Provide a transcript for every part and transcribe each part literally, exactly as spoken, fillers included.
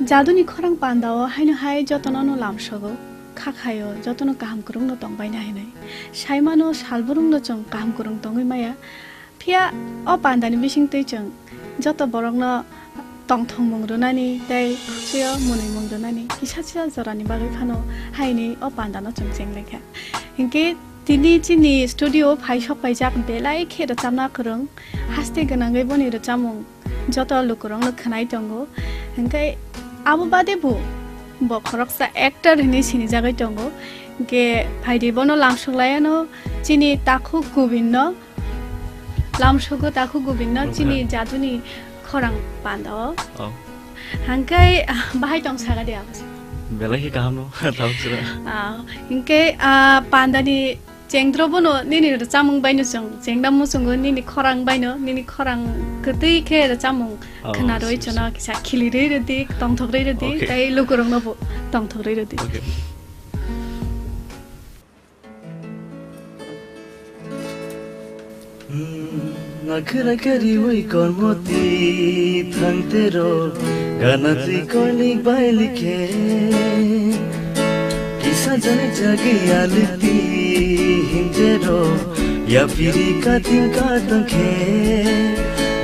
Jaduni khorang pandao haino hai jotono no lamsogo, kha khaio jotono kaham kwrwngno tongbaina hinwi. Saimano salbrumno chwng kaham kwrwng tongwi maya. Phiya o pandani bisingtwi chwng joto borokno tongthokmung rwnani tei khukchwio mwnwimung rwnani kisa kisa jorani bagwi phano haini o pandano chwng chenglaikha. Hinkhe tini chini studio phai sok paijak belai khe rwchapna kwrwng, haste gwnangwi boni rwchapmung joto lukurokno khwnai tongo. Hinkhe abo bade bo, bo khoroksa actor hinwi sinijagwi tongo. Hinkhe phaidi bono lamsok laiano chini takhuk Gobinno, lamsogo takhuk Gobinno chini jaduni khorang pandao. Oh. Hinkhe bahai tong saga de abo. Belai khe kaham no, tabuk sura. Ah, hinkhe, ah, pandani chengdro bono nini rwchapmung baino chwng chengda muchungo, nini khorang baino, nini khorang kwtwi khe rwchapmung khwnarwi chwngno kisa khilirwi rwdi, tongthokrwi rwdi, okay, tei lukurokno bo tongthokrwi rwdi. Okay. Nakhwra kariwi kormoti thangtero, gana twi koilik bailikhe. Kisa jani jagwi alikti himtero, yapiri kating katangkhe.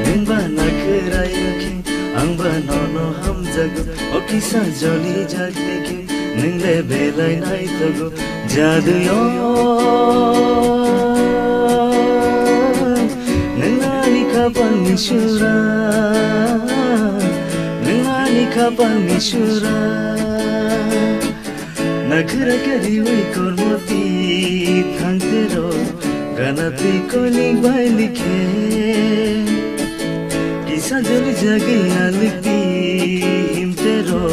Nwngba nakhwra yokhe, angba nono hamjago, o kisa joli jagdikhe. Nwng le belai naithogo, jaduyoi. Nwng ani khapangni sura, nwng ani khapangni sura. Nakhwra kariwi kormoti thangtero, gana twi koilik bailikhe. Kisa joli jagwi alikti himtero,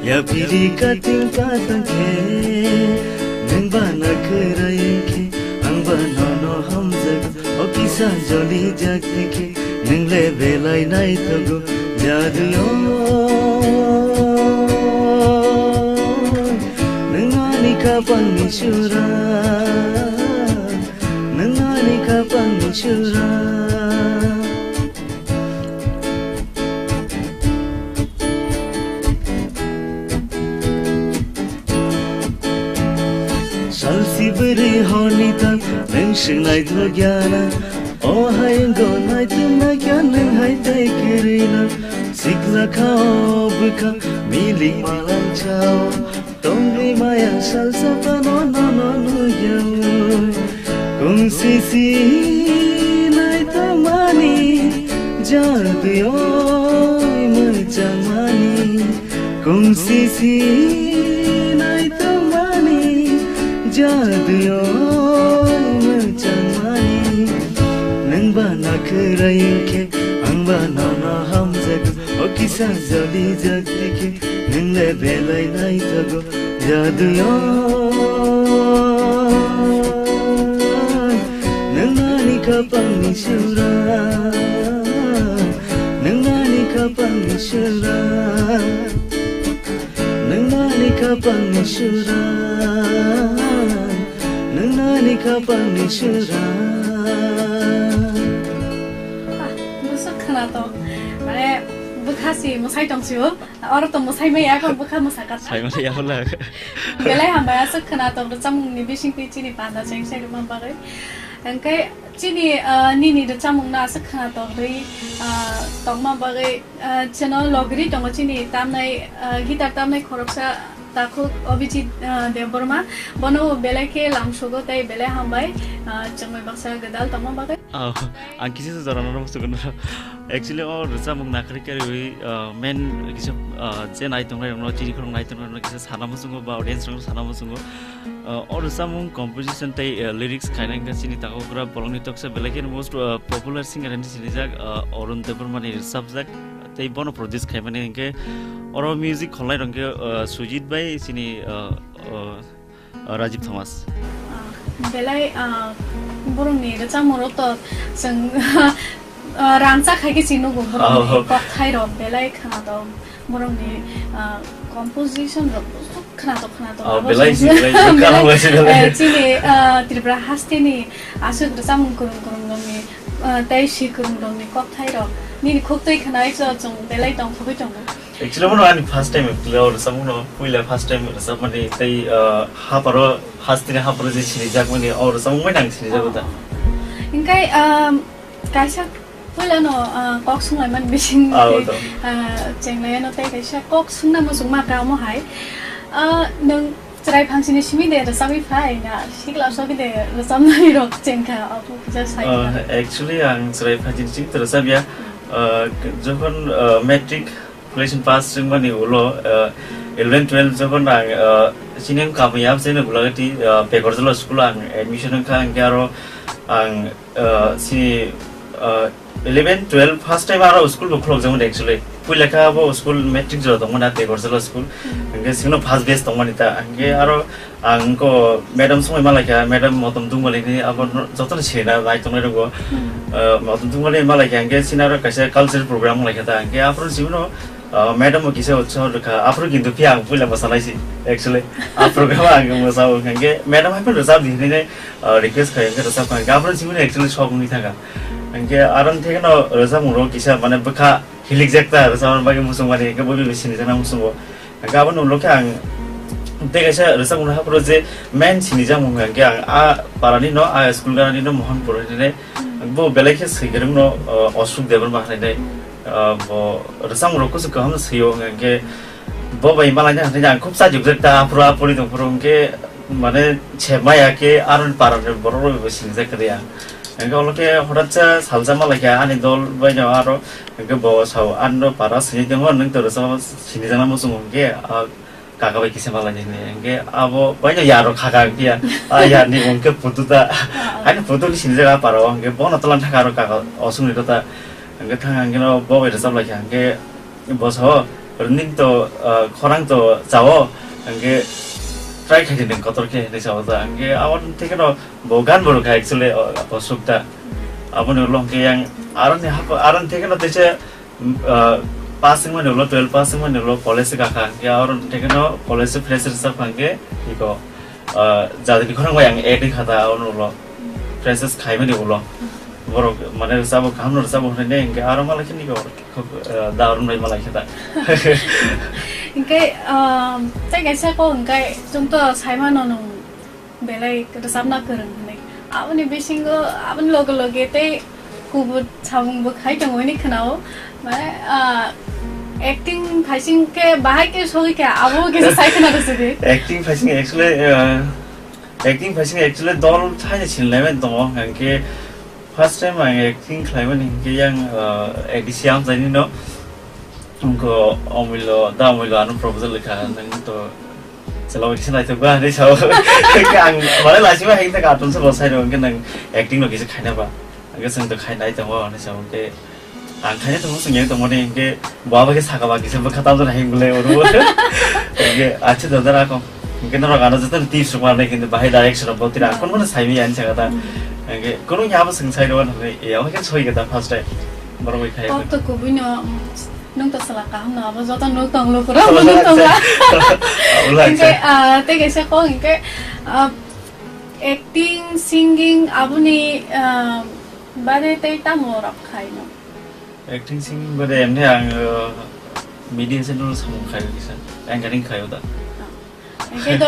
yapiri kating katangkhe. Nwngba nakhwra yokhe, angba nono hamjago, o kisa joli jagdikhe. Nwng le belai naithogo, jaduyoi. Nwng ani khapangni sura, nwng ani khapangni sura. Salsi bwrwi horni ta, nwng swng naithok ya na. O hai wngkha naitwmnai kha nwng hai tei kwrwino. Sikla kha o bwkha milik malang chao. Tongwi maya salsa phano nono nukya o. Kung sisi naitwmani jaduyoi mwchangmani. Kung sisi naitwmani jaduyoi mwchangmani. Nwngba nakhwra yokhe, angba nono hamjago, o kisa joli jagdikhe. Nwng le belai naithogo, jaduyoi. Nwng ani khapangni sura, nwng ani khapangni sura, nwng ani khapangni sura, nwng ani khapangni sura. Ah, bwswk khwnatok, mane bwkha si mwsai tong si o. Oro to mwsai maya, kok bwkha mwsa kha. Sai maya wala. Belai hambai, aswk khwnatok rwchapmungni bisingtwi chini panda cheng sai rwma bagwi. Hwnkhe chini, ah, nini rwchapmungno aswk khwnatok rwi, ah, tongma bagwi, ah, chwngno logri tongo chini tamnai, ah, guitar tamnai khoroksa takhuk Abhijit, ah, Debbarma. Bono belai khe lamsogo tei belai hambai, ah, chwngbai baksa gwdal tongma bagwi. Oh, ang kisa se jora no musugo no. Actually, o rwchapmung nakhwrwi kariwi, uh, main kisa, uh, je nai tongnai rokno, chini khorang nai tongnai rokno kisa sana musungo ba audience rokno sana musungo. Uh, o rwchapmung composition tei, uh, lyrics khainai wngkha chini takhukra bolongni toksa belai kheno most, uh, popular singer hinwi sinijak, uh, Arun Debbarmani rwchapjak tei bono produce khaimani hinkhe oro music kholnai rok hinkhe, uh, Sujit bai chini, uh, uh, Rajib Thomas. Ah, belai, ah, borokni rwchapmung rok to chwng, ah, rangchak hai khe chini nugo borokni kokthai rok belai khwnatok borokni, ah, composition rok bwswk khwnatok khwnatok. Oh, abo belai chwng si, belai si, belai, kaham khe si, belai. Eh, chini, ah, Tripura hasteni aswk rwchapmung kwrwng kwrwng rokni, ah, tei si kwrwng rokni kokthai rok nini khuktwi khwnai cho chwng belai tongthogwi tongo. Actually, bono ani first time actually o rwchapmungno, puila first time rwchapmani tei, ah, haparo, hasteni haparo je sinijakmani o rwchapmung bai nang sinijago da. Hingkai, um, kaisa puilano, ah, kok sunglaimani bising Ah, tei, o to. Ah, chenglaiano tei kaisa kok sungna muchungma ka omo hai. Ah, nwng chwrai phangsini simi de rwchapwi phai na sikla sogwi de rwchapnani rok chengkha abo kisa sai Ah, kha. Actually, ang chwrai phangsini simi de rwchapya. Ah, jokhon, ah, matric Graduation pass wngmani ulo, ah, eleven twelve jokhon ang, ah, chini wng kamiyab chini Gulagati, ah, Pekor Jala school ang admission wngkha, hingke aro ang, ah, chini, ah, eleven twelve first time aro school bo khulokjakmani actually. Puila khe abo school matric jora tongmani Pekor Jala school. Hingke sino first batch tongmani ta. Hingke aro Ang ko madam songwi malaikha, madam Motom Dungmali ni abo no jotono sina nai tongnai rokbo. Hmm. Ah, Motom Dungmali malaikha, hingke sina aro kaisa cultural program wnglaikha ta, hingke aphuru sibino, ah, madam bo kisa utsaho rwkha, aphuru kintu phiya ang puila mwsalaisi, actually. A program ang mwsao, hingke madam hai phano rwchap di hinwi, ah, request khai, hingke rwchap khai, hingke aphuru sibino actually sok wngwi thangkha. Hingke aro thekeno rwchapmung rok kisa mane bwkha hilikjak ta, rwchapmani bagwi muchungmani, hingke bo bo sinijakna muchungo. Hingke aboni ulo khe ang tei kaisa rwchapmung haphuru je main sinijakmung hingke ang a parani no, a school ganani no Mohanpur hinwi. Bo belai khe swikwrwng no, o, Ashok Debbarma hinwi. O, bo rwchapmung rok kuchuk kaham swio hingke bo bai malaina hinwi ang khub chajukjak ta aphuru a pori tongphuru hingke mane se maya khe aro parani borok rok bo sinijak kwrwi ang. Hingke olo khe horat sa salsa malaikha ani dol bai no aro Hingke bo sao, "Ano para sini tongo, nwng to rwchapma sini jana muchungo," hingke, ah, kaka bai kisa malai nini. Hingke abo bai no yaro kaka hingke ya, ah, yarni mung khe putu ta. Ani putu ni sini jaga para o, hingke bono tolan thaka aro kaka osung ni kota. Hingke thang hingke no bo bai rwchap lai kha, hingke bo sao, "Nwng to, ah, khorang to chao," hingke try khai di nwng kotor khe hinwi sao ta. Hingke abo theke no Bo gan bo rwkha actually, o, bo sukta. Aboni ulo hwnkhe yang aroni hap-, aroni thekeno teisa, mm, ah, pass wngmani ulo, twelve pass wngmani ulo college se kakha. Hwnkhe aroni thekeno college se freshers rwchapkha hwnkhe iko, ah, jadini khorang bai ang add wngkha ta aboni ulo. Freshers khaimani ulo. Borok mane rwchabo, kaham no rwchabo hwnwi ne hwnkhe aro malai khe niko, ah, da aroni bai malai khe ta. Hwnkhe, ah, tei kaisa kok hwnkhe chwng to saimano nwng belai rwchapna kwrwng hwnwi. Aboni bisingo, aboni loge loge tei kubun samung bo khai tongo hwnwi khwnao. Mane, ah, acting phaising khe bahai khe sogwi khe abo kisa sai khwna rwsidi. Acting phaising actually, ah, acting phaising actually dol thaini sinilaibai tongo. Hwnkhe first time ang acting khlaimani hwnkhe yang, ah, A D C Amchaini no. Wngkho Omilo, da Omilo ano proposal rwkha, nwng to chwla bai kisa naithok ba hinwi sao. Ang mane laisima hai ta cartoon se bo sai rw, hwnkhe nwng acting no kisa khaina ba. Hwnkhe chwng to khai nai tongo hinwi sao, hwnkhe ang khaina tongo, chwng yang tongmani, hwnkhe bo abo khe saka ba kisa bwkha tamjani hai wngwi lai oro. Hwnkhe achi dodar ako. Hwnkhe norok ano jotono tips rwkma nai, kintu bahai direction rok bo tira Hmm. kono kono saimaya hinwi saka ta. Hmm. Hwnkhe kono ya abo chwng sai rw hinwi, ya hwnkhe soi khe ta first time. Borok bai khai Kok to kubui no, Nwng to chwla kaham no, abo joto nuk tong lukura, abo nuk tong la. Abo la Hingke, sa. Ah, tei kaisa kok hingke, ah, acting, singing, aboni, ah, bade tei tamo rok khai no? Acting, singing bade emni ang, ah, media channel samung khai kisa, anchoring khai da. Ah. Hingke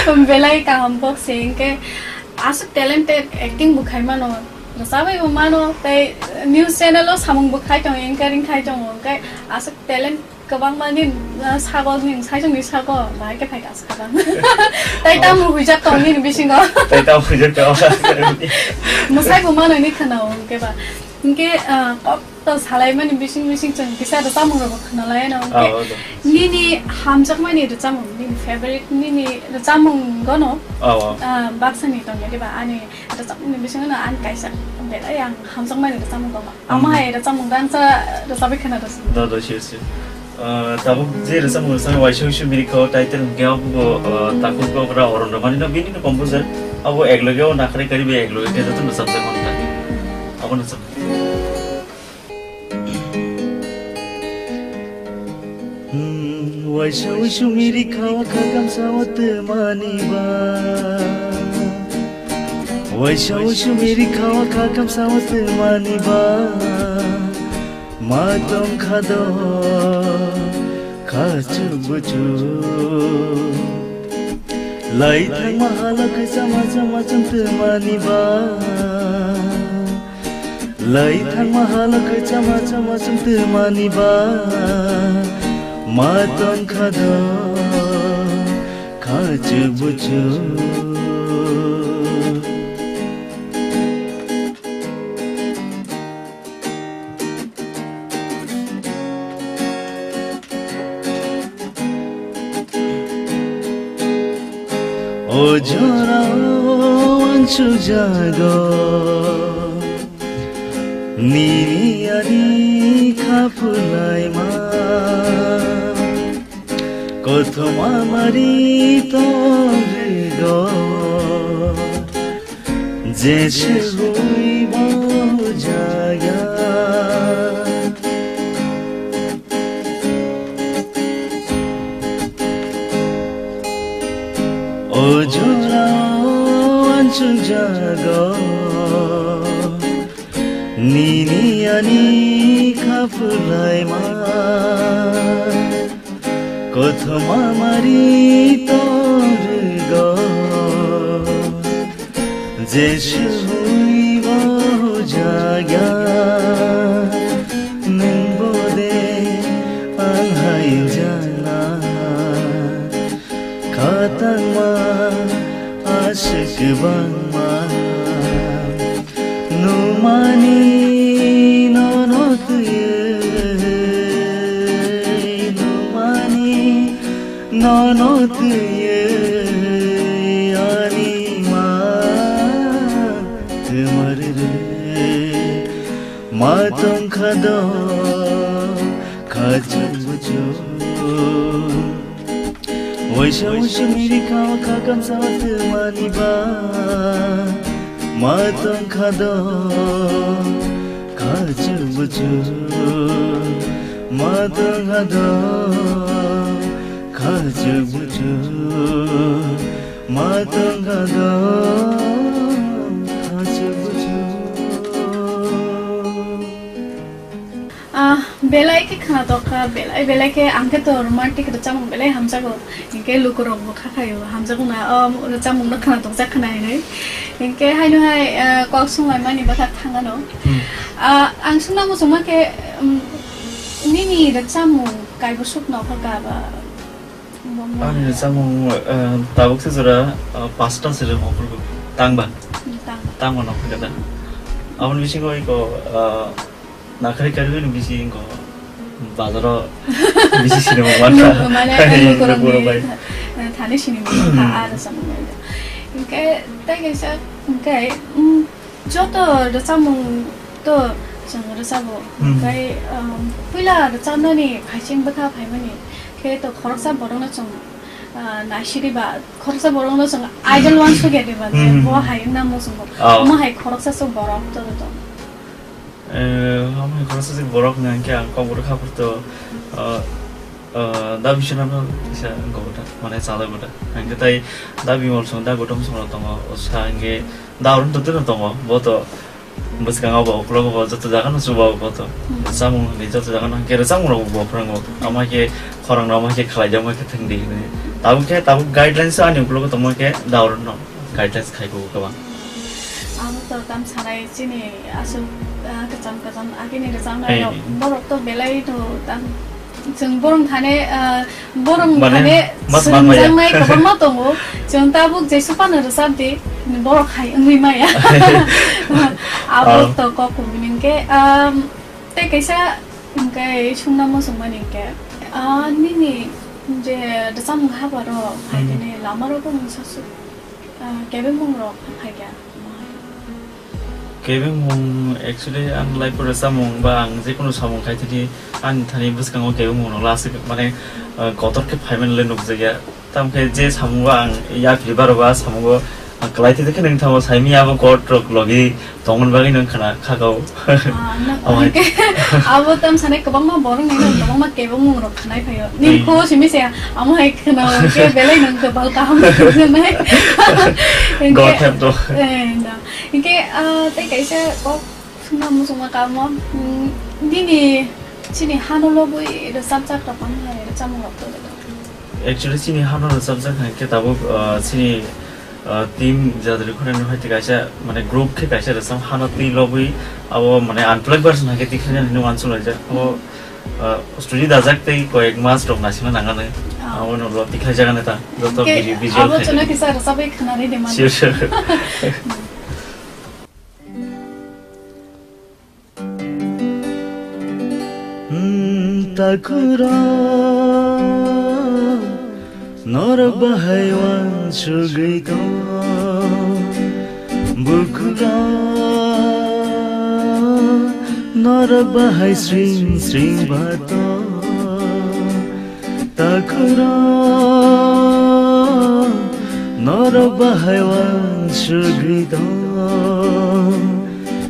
to belai kaham kok se, hingke aswk talented acting bo khai mano, rwchabwi bo mano, tei news channel o samung bo khai tongo, anchoring khai tongo, hingke aswk talent kwbangma ni, ah, sago ni, saichung ni sago, bahai khe phai aswk kwbang. Tei tamo huijak tong nini bisingo. Tei tamo huijak tong. Mwsai bo mano ni khwnao, hingke ba. Hingke, ah, kok to salaimani bising bising chwng kisa rwchapmung rokbo khwnalaiyano, hwnkhe Ah, odo. Nini hamjakmani rwchapmung, nini favorite, nini rwchapmung gono, Ah, oh. Ah, baksani tongya diba, ani rwchapmungni bisingo no ani kaisa belai ang hamjakmani rwchapmung tongo. Amo Hmm. hai rwchapmung dangsa rwchapwi khwna rwsidi. Do, do, sure, sure. Ah, tabuk je rwchapmung rwchapmani waisa waisa mirikho title hwnkhe abo, ah, takhuk Bokra Horon Rwmani no bini no composer. Abo ekloge o nakhrai karibe ekloge khe joto rwchapjak mankha. Abo no chap. Hmm, waisa waisa miri khawa kha kamsa o twmani ba. Waisa waisa miri khawa kha kamsa o twmani ba. Ma tong kha do. Achuk buchuk. Lai thangma hala khe chama chama chwng twmani ba. Lai thangma hala khe chama chama chwng twmani ba. Ma tong kha do. Kha chuk buchuk. O jorao uansukjago nini ani kha phulaima. Kothoma mari tongrigo Jesu hui bo jaga. O jorao uansukjago nini ani kha phulaima. Kothoma mari tongrigo Jesu hui bo jaga. Nwng bo de ang hai jana. Khatangma aswk kwbangma numani nono twiwi, numani nono twiwi ani ma twmar rw ma tong kha do kha chuk buchuk. Waisa waisa miri kha kha kamsa twmani ba ma tong kha do kha chuk buchuk. Ma tong kha do kha chuk buchuk. Ma tong kha do kha chuk buchuk. Ah, belai khe khwnatok kha, belai, belai khe ang khe to romantic rwchapmung belai hamjago. Hinkhe lukurok bo kha khaio, hamjakgo na, o rwchapmung no khwnatok jak khwna hinwi. Hinkhe haino hai, ah, kok sunglaimani bwkha thang ano. Hmm. Ah, ang sungna muchungma khe, um, nini rwchapmung kaibo suk no kha ba? Ani rwchapmung, ah, tabuk se jora, ah, pasta se rwmung phuru tangba. Hmm, tangba. Tangba no kha da. Aboni bisingo iko, ah, Nakhari karwi ni bisi wngkho bazaro bisi sinimung manka. Mane, lukurokni thani sinimung manka, ah, rwchapmung manka. Hinkhe tei kaisa, hinkhe, mm, joto rwchapmung to chwng rwchabo. Hmm. Hinkhe, um, puila rwchapnani phaising bwkha phaimani khe to khoroksa borokno chwng, ah, naisiri ba khoroksa borokno chwng idol wansukya diba, hmm, bo hai wngna muchungo. Oh. Omo hai khoroksa se borok joto to. Eh, omo hai khoroksa se borok hwnka hinkhe ang kok bwrwi kha phuru to, ah, ah, da Biswanath no kisa wngkha bo da, mane chajak bo da. Hinkhe tai da Bimal song da Gautam song rok tongo, o sa hinkhe da Arun to tei no tongo, bo to bwskango bo uklogo bo joto jaga no chuba bo to. Hmm. Rwchapmung hinwi joto jaga no hinkhe rwchapmung rok bo phwrwngo. Omo hai khe khorang rok omo hai khe khlai di, omo hai khe thwng di hinwi. Tabuk khe tabuk guidelines ani uklogo tongma khe da Arun no guidelines khai bo kwbang. Abo to tam sanai chini aswk, ah, kwcham kwcham agini rwchapnai rok. Ei. Borok to belai to tam, chwng borok thani, ah, borok mane thani mas man maya. Swrwngjaknai kwbangma tongo. Chwng tabuk jesu phano rwchap di, borok hai wngwi maya. Abo, ah, to kok kubui ningkhe, ah, tei kaisa hwnkhe sungna muchungmani hwnkhe, ah, nini je rwchapmung haparo hai, hmm, tini lama rogo nwng sasuk. Ah, kebengmung rok phaikha? Kebengmung, actually, ang life o rwchapmung ba ang jekunu samung khai thani ani thani bwskango kebengmung rok last mane, ah, kotor khe phaimani le nukjakya. Tamokhe je samung o ang yapri baro ba samung o ang kwlai thai khe nung thango saimanya abo god rok logi tongmani bagwi nung khna khakao. Ah, no, abo hai. Abo tam sanai kwbangma borok ni no kwbangma kebengmung rok khnai phaio. Ni, hmm, kho simi se amo hai khna khe belai nang kwbal kaham nai. God help to. Eh, no. Hinkhe, ah, tei kaisa kok sungna muchungma kamo, mm, nini Chini hano lobwi rwchapjak rok wng hai rwchapmung rok tongwi. Actually, chini hano rwchapjak hai khe tabuk, ah, chini, ah, team Jadri Khorang no hai kaisa, mane, group khe kaisa rwchap hano twi lobwi abo, mane, unplugged version hai khe tikhlai nani hinwi uansuk laijak. Abo, ah, studio dajak tei koyek mas rok naisingna nangani. Ah. Abo no lo tikhlai jagani ta. Joto Khe visual abo khai. Chwngno kisa rwchapwi khwnarwi de man. Sure, sure. Hmm, takura, norok bahai uansugwi tong, bukura, norok bahai sring sring ba tong. Takura, norok bahai uansugwi tong,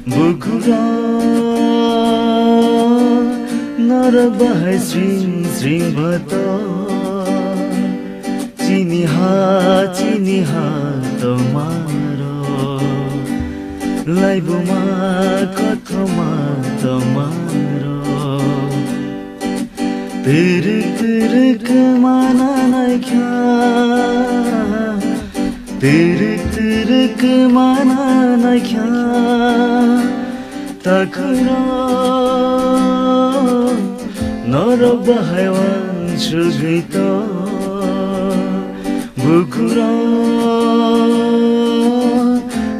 bukura, norok bahai sring sring ba tong. Chini ha, chini ha tongmarok, laibuma kothoma tongmarok. Twrwk twrwk mana naikha, twrwk twrwk mana naikha, takura, norok bahai uansugwi tong, bukura,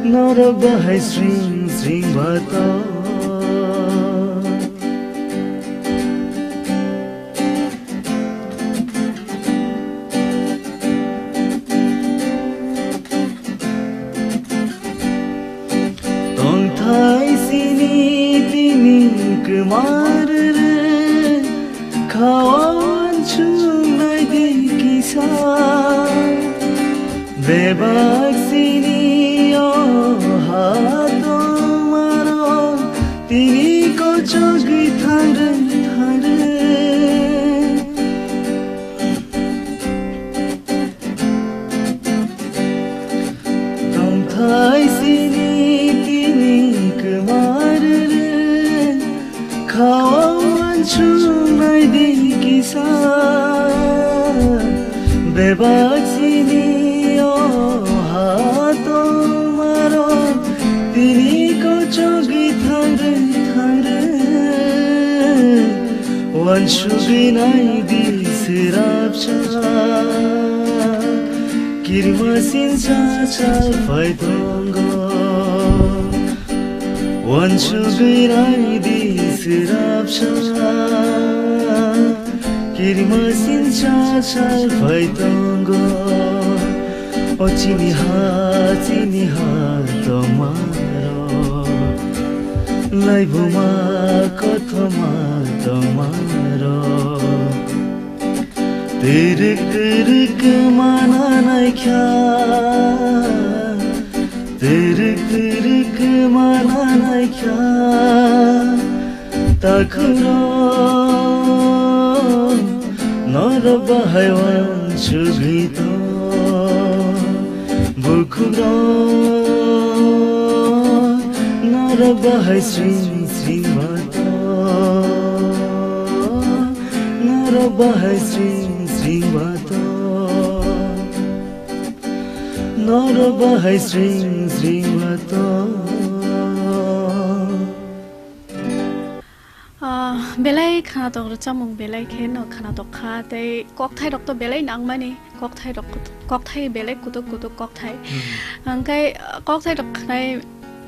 norok bahai sring sring ba tong. Tongthai sini tini kwmar rw, khawan chungnai di kisa. Bebak sini o ha tongmaro, tini kochogwi thangre thangre. Tongthai sini tini kwmar rw, khawan chungnai di kisa. Bebak sini o ha tongmaro, tini kochogwi thangre thangre. Uansugwi nai di sirapsa, kirima sinsa sa phai tongo. Uansugwi nai di sirapsa, kirima sinsa sa phai tongo. O chini ha, chini ha tongmaro, laibuma kothoma tongmaro. Twrwk twrwk mana naikha, twrwk twrwk mana naikha, takura, norok bahai uansugwi tong, bukura, norok bahai sring sring ba tong, norok bahai sring sring ba tong. Norok bahai sring sring ba tong. Ah, belai khwnatok rwchapmung belai khe no khwnatok kha, tei kokthai rok to belai nangmani, kokthai rok, kokthai belai kutuk kutuk kokthai. Hmm. Hwnkhe, ah, kokthai rok khwnai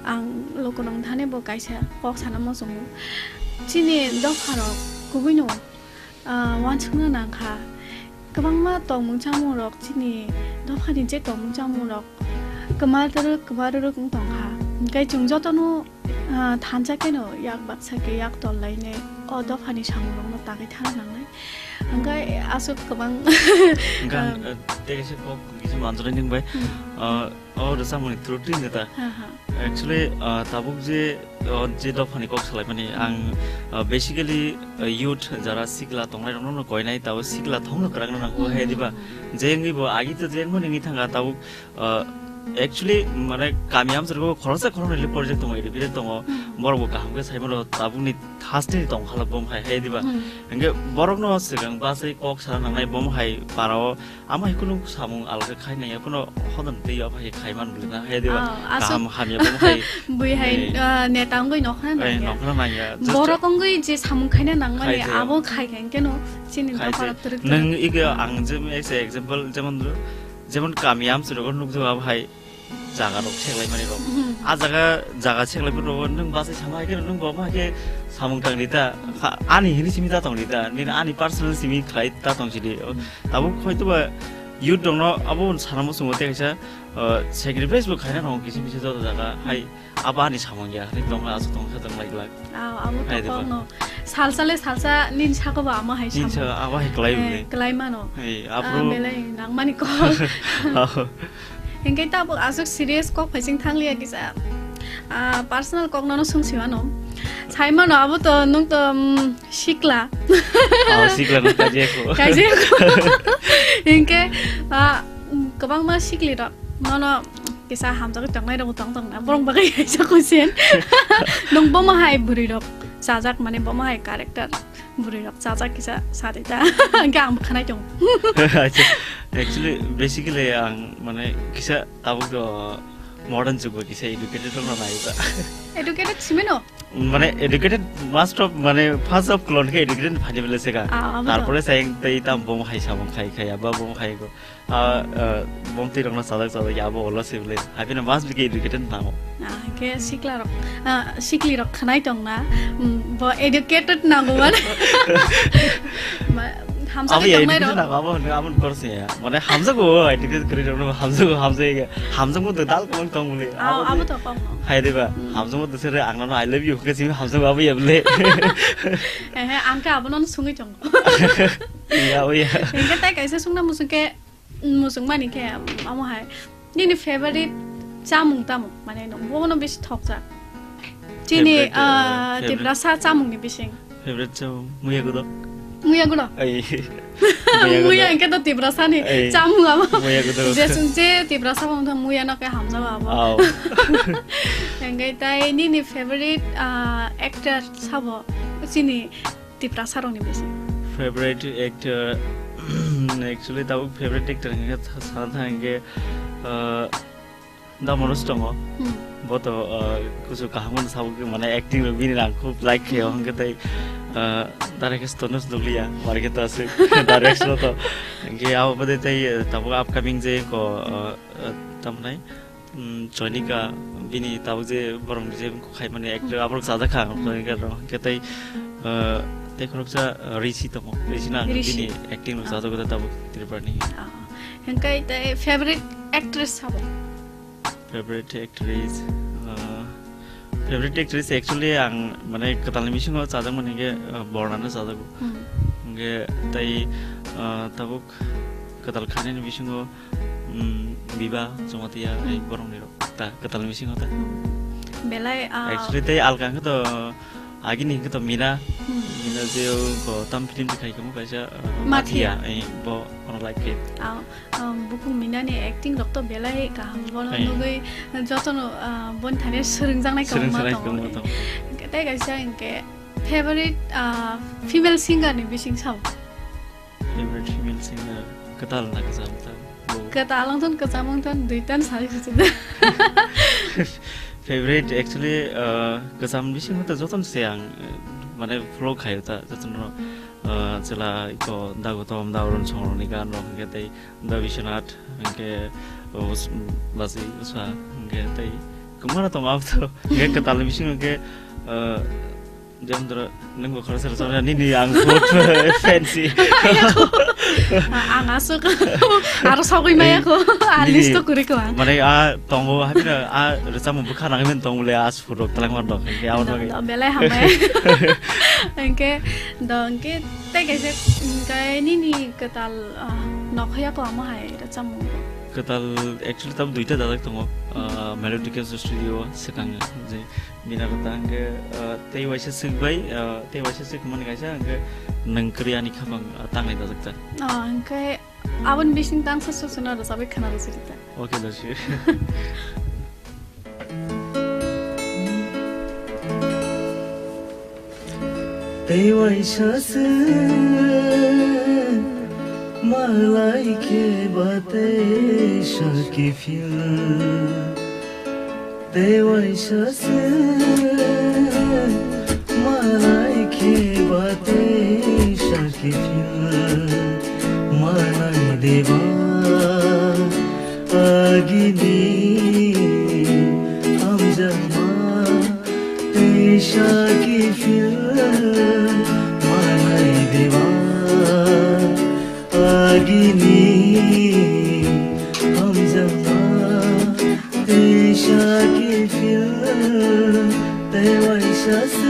ang luku nang thani bo kaisa kok sana muchungo. Chini dopha rok kubui no Ah, uansukna nang kha. Kwbangma tongmung chamung rok, chini dophani je tongmung chamung rok kwmar rwrwk, kwmar rwrwk wng tong kha. Hwnkhe chwng jotono, ah, thansa kheno yak baksa khe yak tol lainai o dophani samung rokno tangwi thana nangnai. Hwnkhe aswk kwbang, Hwnkhe ang, ah, ah, tei kaisa kok kisa manjolai nung bai. Hmm. Ah, O rwchapmungni through twi neta. Ha, ha. Actually, ah, tabuk je, o je dophani kok salaimani, ang, ah, basically, ah, youth jara sikla tongnai rokno no koinai, tabo sikla thongno kwrangno nangkho, hmm, hai diba? Hmm. Je wngwi bo agi to je wngmani wngwi thangkha, tabuk, ah, Actually, mane, kami amchwrwgo khoroksa khoroknwi le project tongo, educated tongo. Hmm. Borokbo kaham khe saimano tabukni haste tong khala bom hai, hai diba? Hmm. Hingke borokno swkang bachai kok sana nangnai bom hai parao, ama hai kunu samung alga khai nangya, kuno hodon tei abo hai khai man bwlwi na, hai diba? Ah, aswk kaham hamya bom hai. Bui hai, eh, ah, neta wngwi nokhna eh, nangya. Nokhna nangya. Just borok wngwi je samung khaina nangmani, khai thai abo khai khai keno chini khai dophano thai twrwk twrwk. Nwng ige ang je example, jemon, jemon kami amchwrwgo nukjago abo hai. Jaga rok seklai mani rok. Mhm. A jaga, jaga seklai mani rok, nwng bachai sama hai khe, nwng bo ma khe samung tang di ta. Kha-, ani hini simi ta tong di ta. Nini ani personal simi khlai ta tong si di. Mhm. Tabuk hoi to ba youth rok no abo sana mo sungo te kaisa, uh, sacrifice bo khaina rok kisi misi joto jaga. Mhm. Hai, abo ani samung ya. Ni tong aswk tong khe tong lai glak. Ah, abo hai to diba? Kokno. Salsa le salsa nin sako ba amo hai nin samo. Sa abo hai klai eh, bole. Klai mano. Hey, ah, apro belai nang mani kok. Oh. Hingke tabuk aswk serious kok phaising thangliya kisa. Ah, personal kok nono sung simano. Sai mano abo to nung to, mm, sikla. Oh, sikla no kaje ko. Kaje ko. Hingke, ah, mm, kwbangma sikli rok. Nono kisa hamjagwi tongnai rok tong tong na. Borok bagwi kaisa kusin. Nung bomo hai bwrwi rok. Sajak mane bomo hai character. Bwrwi rok chajak kisa sa di ta. Hingke ang bo khanai tongo. Acha, actually, basically, ang, mane, kisa tabuk do modern jug bai kisa educated rok no nai ta. Educated simino? Mane, educated, most of, mane, first of klon khe educated phani bele sega. Ah, abo to. Tarpore sayang tei tam bom hai samung khai khai, aba bom hai go. Ah, ah, bom twi rokno chajak chajak ya, abo olo se bele. Haibino mas bike educated nango. Ah, hingke sikla rok, ah, sikli rok khanai tong na, mm, bo educated nango mane. Ma-, hamsa abo ke ya tongnai educated rok. Nango, abo hwnwi abo kor se ya. Mane hamsa ko educated kri rokno hamsa ko hamsa ya. Hamsa ko dal ko tong bole. Ah, abo abo de to kok no. Hai de ba. Mm. Hamsa ko de sere ang no I love you ke simi hamsa ko abo ya bele. Eh, eh, ang ke abo no sungui tong. Ya, oh ya. Hingke tai kaisa sungna musung ke Muchung mani khe amo hai. Nini favorite chamung tamo? Mane nwng bono bisi thokjak. Chini, favorite, ah, ah, favorite. Tiprasa chamungni bising. Favorite chamung, muya gudok. Muya gudok? Ai. Muya gudok. Muya hingke to Tiprasani ai chamung amo. Muya gudok. Je, je Tiprasa bo wngkha muya no khe hamjao abo. Au. Hingke tai nini favorite, ah, actor sabo? Chini Tiprasa rokni bisi. Favorite actor, actually, tabuk favorite actor hingke tha-, sana thang hingke, uh, Da Manoj tongo. Hmm. Bo to, uh, kusu kaham no sabo ke mane acting rok bini ang khub like khe, hmm, hingke tai, uh, director Tanush Duglia, mari khe ta se director to. Hingke abo bade tai, uh, tabuk upcoming je ko, uh, uh, tamnai. Mm, Jonika bini tabuk je borok ni je khai mani actor aborok chajak kha, hmm, Jonika rok. Hingke tai, ah, tei khoroksa, ah, Rishi tongo. Rishi no ang Rishi. Bini acting rok, ah, chajak kha tabuk Tripura ni. Ah. Hingke tai favorite actress sabo? Favorite actress, ah, favorite actress actually ang mane kwtal ni bisingo chajak mani hingke, ah, Borna no chajago. Hmm. Hingke tai, ah, tabuk kwtal khainani bisingo, mm, Biba Jamatia, hmm, ai borok ni rok ta kwtal ni bisingo ta. Hmm. Belai, ah, actually tei alka hwnkhe to agini hwnkhe to Mina. Hmm. Mina je o ko tam film khai kamo kaisa, ah, Mathia. Mathia, ai bo ono like khe. Ah, um, buku Mina ni acting rok to belai kaham, bono ai nugui jotono, ah, boni thani swrwngjaknai kwbangma tongo. Swrwngjaknai kwbangma tongo. Tei kaisa hwnkhe favorite, ah, female singer ni bising sao? Favorite female singer, kwtal na kwcham ta? Bo kwtal wngthon, kwcham wngthon, duitan sari se da. Favorite actually, uh, kwcham bisingo ta jotono se ang, uh, mane follow khaio ta, jotono, uh, chwla iko Dagotom, Daorun songrokni gan rok, hwnkhe tei Da Biswanath, hwnkhe, uh, Basi Usha, hwnkhe tei kwmana tongo abo to, hwnkhe kwtal bisingo hwnkhe, uh, Jemon dhoro, nwng bo khoroksa rwchapnai, nini ang vote fancy. Ang aswk aro sogwi maya ko, a list to kwrwi ko ang. Mane a tongo, haphino a rwchapmung bwkha nangwi mani tong bole, a sufur rok twlangma rok, hwnkhe aboni bagwi. Do, do, belai hambai. Hwnkhe, do, hwnkhe tei kaisa, hwnkhe nini kwtal, ah, nokhoya ko amo hai rwchapmung? Kwtal actually tabuk duita dajak tongo, ah, Melodic Studio swkang je. Bini rok ta hwnkhe, ah, tei waisa swk bai, ah, tei waisa swk mani kaisa hwnkhe nwng kwrwi ani khapang, ah, tangnai dajak ta. Oh, hwnkhe Aboni bising tangsa susuna rwchapwi khwna rwchapwi ta. Okay, Dashi. Tei waisa se malai khe ba tei sa kiphil. Tei waisa se malai khe ba tei sa kiphil. Malai deba agini hamjakma tei sa kiphil. Malai deba agini hamjakma tei sa kiphil tei waisa se.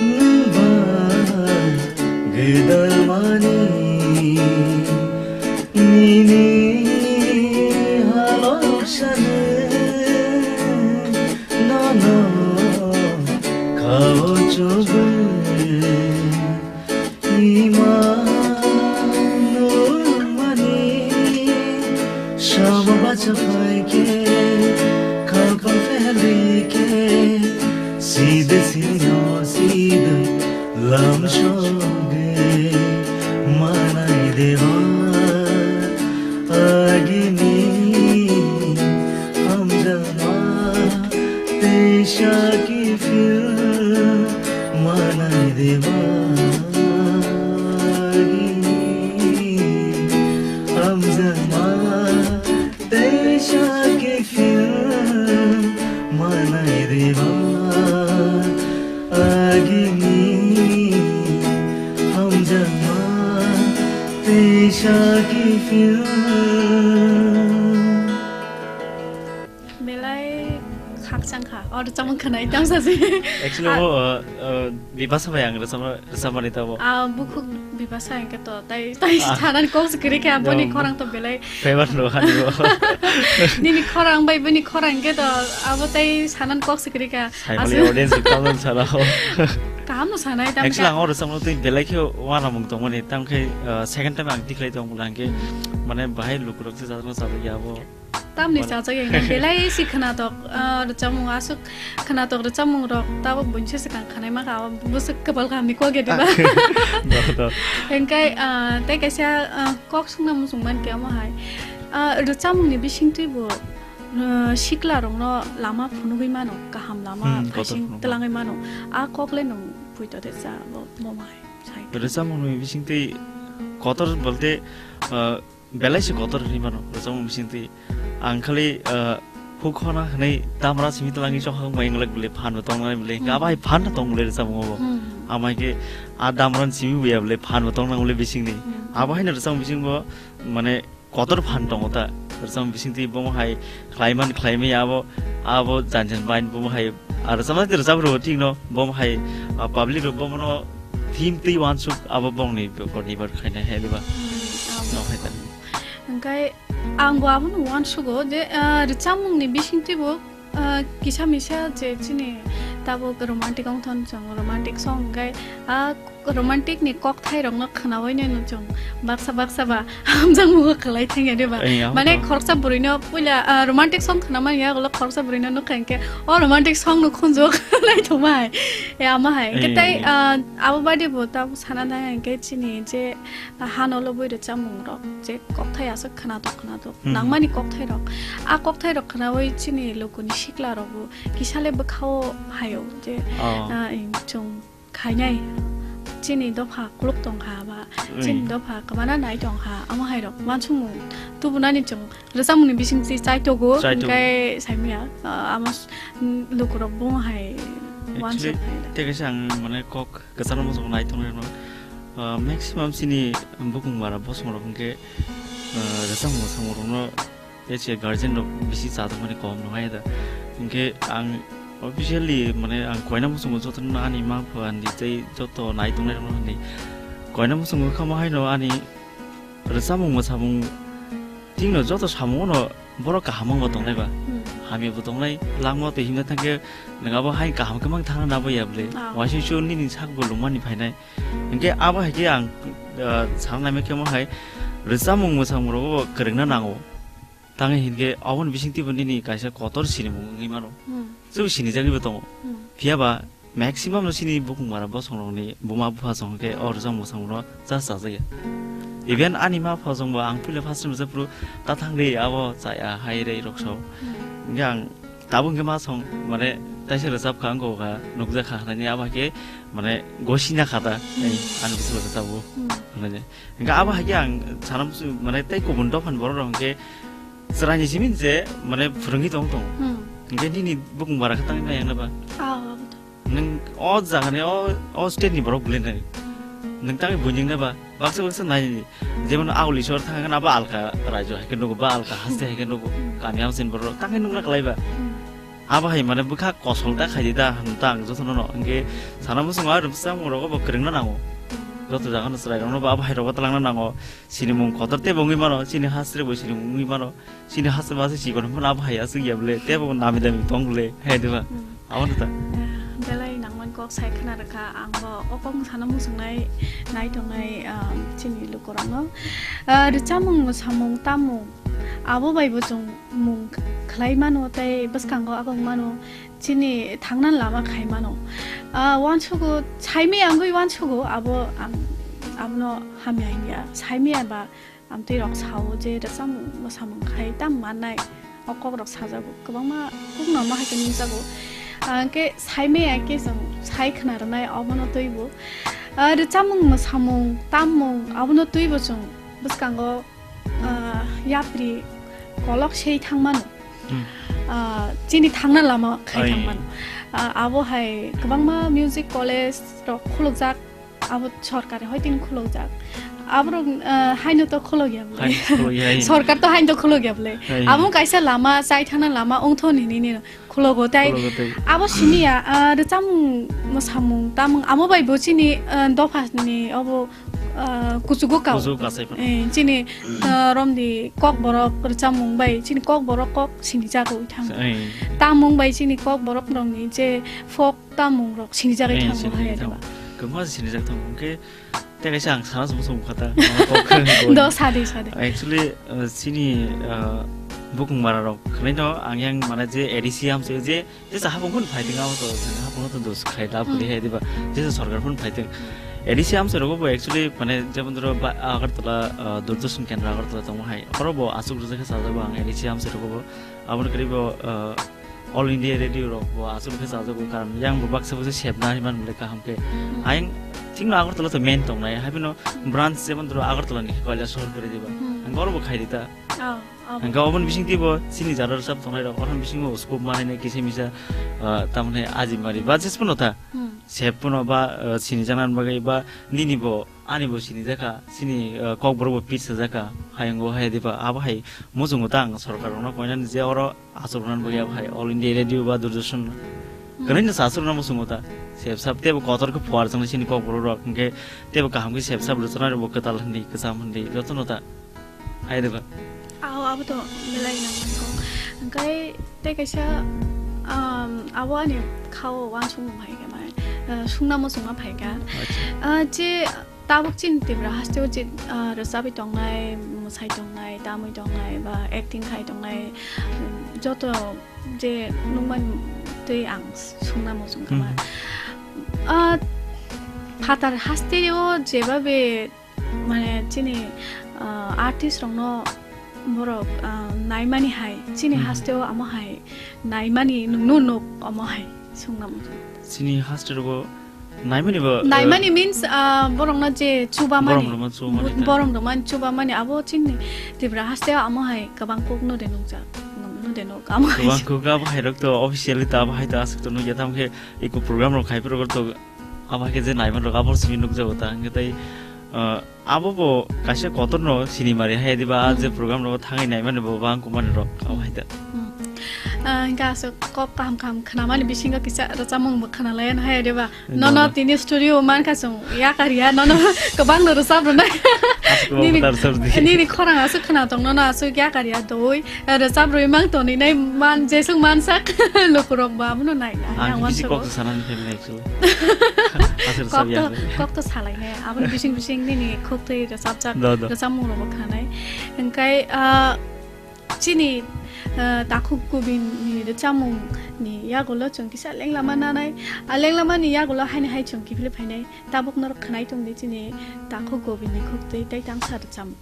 Nwng ba gwdalmani nini halok sani nono kao chobwi. Ima nungmani sama bacha phaikhe, kapal phelike, side sino side lam soge, manai deba agini hamjakma tei sa kiphil. Manai deba agini hamjakma tei sa kiphil. Manai deba agini hamjakma tei sa kiphil. Belai khakchang kha. O rwchapmung khwnai tamsa se. Actually, ah, bo, uh, uh, Bipasa bai ang rwchapma, rwchapmani tabo. Ah, bukhuk Bipasa hwnkhe to tai, tai ah, thanani kok se kwrwi kha, boni khorang to belai. Favour no hani bo. Nini khorang bai boni khorang hwnkhe to abo tai sanani kok se kwrwi kha. Saimali audience tamjani sana ho. Kaham no sanai tamkha. Actually, ang o rwchapmung twi belai khe wanamung tongmani, tamkhe, uh, second time ang tikhlai tongmani hwnkhe, mane bahai lukurok se jatno chalai ya bo. Tamni chajak yang belai si khwnatok, ah, rwchapmung aswk khwnatok rwchapmung rok tabuk buinse swkang khwnai maka, abo bwswk kwpal kahamni kok ya diba? Hwnkhe, ah, tei kaisa, ah, kok swngna muchung mankhe omo hai. Ah, rwchapmungni bisingtwi bo, ah, sikla rokno lama phunugwi mano, kaham lama phasing twlangwi mano. A kok le nwng puito de cha bo, bo omo hai sai. Rwchapmungni bisingtwi kotor bolte, ah, belai se kotor hinwi mano, rwchapmung bisingtwi. Ang khali, ah, huk hona hwnwi damra simi twlangwi chongkhang bai wngwlak bwle phan bo tongnai bwle. Hwnkhe abo hai phan no tong bwle rwchapmungo bo. Amo hai khe a damra simi buya bwle phan bo tongnai bwle bisingni. Abo haino rwchapmung bisingo mane kotor phan tongo ta. Rwchapmung bisingtwi bomo hai khlaiman khlaimaya abo, abo jan jan bai bomo hai. Ar rwchapma tei rwchap rwo thik no, bomo hai, ah, public rok bomo no thim twi uansuk abo bongni bepar ni bar khaina hai diba? Hmm, abo. No hai ta. Hwnkhe ang bo abono uansugo je, ah, rwchapmungni bisingtwi bo, ah, kisa misa je chini tabuk romantic wng thon chwng romantic song hwnkhe, ah, romantic ni kokthai rokno khwnaui nai no chwng baksa baksa ba hamjakmung kwlai thangya de ba. Ei, abo mane to. Khoroksa bwrwi no puila, ah, romantic song khwnamani yagulo khoroksa bwrwi no nukha hinkhe o romantic song no khunju kwlai thuma hai. E ama hai. Ei, hinkhe tei, ei. Ah, abo bade bo tabuk sana nai hinkhe chini je, ah, hano lobwi rwchapmung rok je kokthai aswk khwnatok khwnatok. Hmm. Nangmani kokthai rok. A kokthai rok khwnaui chini lukuni sikla rok bo kisa le bwkhao phaio je, oh, ah, chwng khainai. Chini dopha kuluk tongkha ba, hmm, chini dopha kwbana nai tongkha, amo hai rok uansukmung tubunani chwng rwchapmungni bisingtwi chaitogo, chaitogo. Hwnkhe saimanya, ah, amo s-, lukurok bo hai uansuk actually, hai da. Tei kaisa ang mane kok kwcharo muchung nai tongnairok, ah, maximum chini bukung bara bosongrok hwnkhe, ah, rwchapmung mwchangmung rokno Tei se guardian rok bisi cha tongmani kom no hai da. Hinkhe ang officially mane ang koina muchungo jotono ani ma pha ani tei joto nai tongnai rokno hinwi koina muchungo kha ma haino ani rwchapmung mwsamung Chini joto samung no borok kaham wng bo tongnai ba. Hmm. Hamya bo tongnai, langma twi himna thangkhe nwng abo hai kaham khe mang thangna nabo ya bwle. Ah. Waising sio nini sak bo lungmani phainai. Hinkhe abo hai khe ang, ah, sana naimai khe mo hai rwchapmung mwsamung rogo kwrwngna nango. Tangwi hinkhe aboni bisingtwi bo nini kaisa kotor sinimung wngwi mano. Hmm. Chwng sinijagwi bo tongo. Hmm. Phiya ba maximum no chini bukung bara bosong rokni buma bupha song khe o rwchapmung mwsamung no cha chajakya. Even ani ma pha song bo ang puila first time rwchapphuru ta thang ri abo chaya hai rei rok sao. Hmm. Hinkhe ang tabuk hinkhe ma song mane taisa rwchap kha wngkha kha nukjak kha hwnwi abo hai khe mane gosina kha ta. Hmm. Ei, ani bwswk rwchapbo. Hmm. Hwnwi. Hinkhe abo hai khe ang sana bwswk mane tei kubun dophani borok rok hinkhe chwraini simi je mane phwrwngwi tong tong. Hmm. Hinkhe nini bukung bara khe tangwi ma yang na ba? Ah, abo to. Nwng o jaga ni o, o state ni borok bwle nai. Hmm. Nwng tangwi buini wng na ba? Baksa baksa nai nini. Jemon Agulisor thang khe abo alka raijo hai khe nugo ba alka haste hai khe nugo. Hmm. Kami hamsin borok tangwi nukna kwlai ba? Hmm. Abo hai mane bwkha kosol da khaidi da hwn ta ang jotono no. Hinkhe sana bwswng aro bwswng rogo bo kwrwngna nango. Joto jaga no chwrai rok no bo abo hai rogo twlangna nango. Sinimung kotor tei bo wngwi mano, chini hastre bo sinimung wngwi mano. Chini hastre ba se chikon phano abo hai aswk ya bwle, tei bo nami dami tong bwle, hai diba? Hmm. Abo no ta. Ah, belai nangmani kok sai khna rwkha, ang bo o kok sana muchungnai nai tongnai, ah, chini lukurokno. Ah, rwchapmung, mwsamung, tamung, abo bai bo chwng mung khlai mano tei bwskango agok mano, chini thangna lama khai mano. Ah, uansugo, saimaya wngwi uansugo, abo ang, abono hamya himya. Saimaya ba amtwi rok sao je rwchapmung mwsamung khai tam mannai, o kok rok sajago, kwbangma kukno ma hai khe nukjago. Ah, hwnkhe saimaya khe chwng sai khna rwnai, obono twibo. Ah, rwchapmung mwsamung, tammung, abono twibo chwng bwskango ah, yapri kolok sei thang mano. Hmm. Ah, chini thangna lama khai Ai. Thang mano. Ah, abo hai kwbangma music college rok khulukjak, abo sorkari hoi tini khulukjak. Aborok, ah, haino to khulukya bwle. Haino khulukya, ai. Sorkar to haino to khulukya bwle. Ai. Abo kaisa lama, chai thangna lama wngtho nini nino. Khulukgo tei Khulukgo tei. Abo simi ya, ah, rwchapmung, mwsamung, tamung, amo bai bo chini, ah, dopha ni obo, ah, kuchugo kao. Kuchugo kasai phano. Eh, chini, ah, romdi kokborok rwchapmung bai chini kokborok kok sinijago thang. Eh. Tamung bai chini kokborok romni je folk tamung rok sinijagwi Eh, thango sinijagwi hai thango. Diba? Kwbangma sinijak thango. Hwnkhe Tei kaisa ang sana sung sung kha ta, ano kok khe Do sadi, sadi. Actually, uh, chini, uh, bukung bara rok khwlai no ang yang mane je A D C amse je, je sa hapung phun phai tinga to, hapung to dos khai da Hmm. phuli hai diba, je sa sarkar phun phai ting. A D C amse rok bo actually mane jemon doro ba Agartala, uh, Doordarshan Kendra Agartala tong hai. Oro bo asuk rwjak khe sajak bo ang A D C amse rok bo. Aboni kwrwi bo, uh, All India Radio rok bo aswk khe chajago, karon yang bo baksa baksa sepna himani mole kaham khe. Hmm. Ayang thikno Agartala to main tongnai, haibino branch jemon doro Agartala ni Kailashahar kore diba. Hmm. Ang oro bo khai rita. Oh, oh. Ang gabon bising tibo chini jara rwchap tongnai rok, oron bising bo scope manai nai kisa misa, ah, tamne aji mari ba jes pono ta. Hmm. Sep pono ba, ah, chini janan bagwi ba nini bo Ani bo sini jakha, sini, uh, kokborok bo pit sa jakha, hayung bo hai diba, abo hai muchungo ta ang sorkar rokno koinani je oro achuk rwna bagwi abo hai All India Radio ba Doordarshan Hmm. kwrwini sa achuk rwna muchungo ta, sep sap tebo kotor khe phuar chwngno sini kokborok rok, hinkhe tebo kaham khe sep sap rwchapnai rok bo kwtal hindi, kwcham hindi, jotono ta. Hai diba? Aw, abo to belai nang nang kok. Hingkai tei kaisa, um, abo ani khao uansukmung phai khe mane, uh, sungna muchungma phai kha. Acha. Uh, je tabuk chini Tripura haste o je, uh, rwchapwi tongnai, mwsai tongnai, tamwi tongnai, ba acting khai tongnai, um, joto je nukmani twi ang sungna muchung kha ma. Mhm. Uh, phatar haste o jebabe Mane chini, ah, artist rokno borok, ah, naimani hai, chini Hmm. hasteo amo hai naimani nungno nuk amo hai sungna muchung. Chini haste rogo naimani bo, ah, Naimani means, ah, borokno je chubamani. Borom rokno chubamani ta. Borom rokno chubamani abo chini Tripura hasteo amo hai kwbang kok no de nukjak, no de nuk amo hai. Kwbang kok abo hai rok to officially ta abo hai ta aswk to nukya tamo khe eko program rok khai phuru to Abo hai khe je naiman rok abo simi nukjago ta, hingke tei, ah, abo bo kaisa kotor no sinimari hai diba, ah, je Hmm. program rok thangwi naimani bo bang kumani rok abo hai ta. Hmm. Ah, hingke aswk kok kaham kaham khnamani bisingo kisa rwchapmung bo khnalaiya no haya deba. Nono tini studio mankha chwng yakar ya, nono kwbangno rwchap rwnai. Aswk kwbangno nini, rwchap di. Nini khorang aswk khna tong, nono aswk yakar ya doi. Rwchap rwi mang toni nai man, jeswk mansak lukurok bo abono nai na. Ang kisi kok sanani phaimani actually. Aswk rwchap ya. Kok to salai nai, aboni bising bising nini khuk twi rwchapjak, rwchapmung rok bo khnanai. Hingkai, ah, Chini, ah, takhuk Gobindni rwchapmungni yagulo chwng kisa lenglama nanai. A lenglamani yagulo haini hai chwng kiphilwi phainai. Tabuk norok khwnai tongdi chini takhuk Gobindni khuktwi tei tangsa rwchapmung.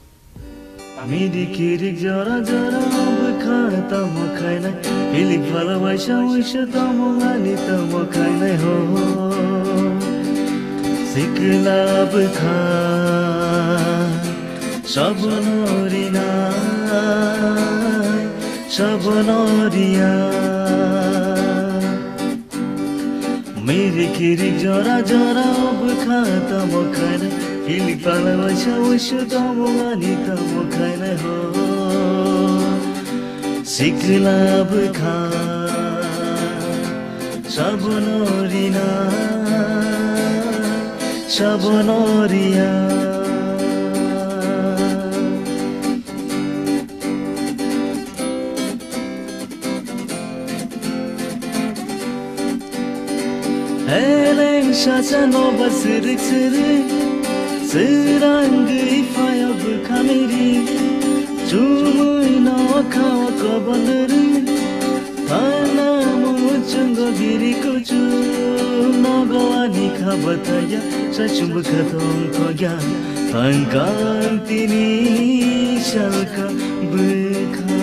Midi kirik jora jora bwkha tamo khainai. Pilik phala waisa waisa tamo ani tamo khainai ho. Sikla bwkha. Sabono rinai, sabono riya. Mirik kirik jora jora bwkha tamo khainai. Pilik phala waisa waisa tamo ani tamo khainai ho. Sikla bwkha sabono rina, sabono riya. Eleng sacha no ba sirik sirik, sirangwi phaya bwkha mirik, chumui no khawa kobonri, thana muchungo biri kuchuk, nogo ani kha bathaya, sachung bwkha tong thokya, thangkang tini salka bwkha.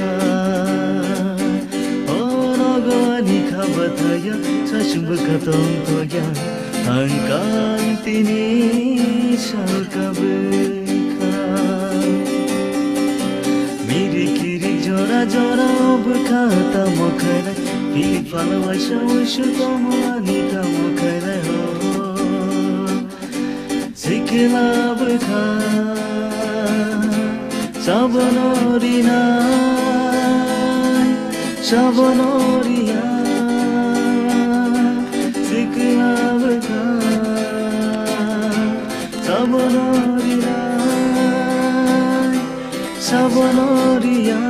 Orogo ani kha bathaya, sachung bwkha tong thokya, thangkang tini salka bwkha. Mirik kirik jora jora bwkha tamo khainai, pilik phala waisa waisa tamo ani tamo khainai ho. Sikla bwkha, sabono rinai, sabono riya. Sikla bwkha, sabono rinai, sabono riya.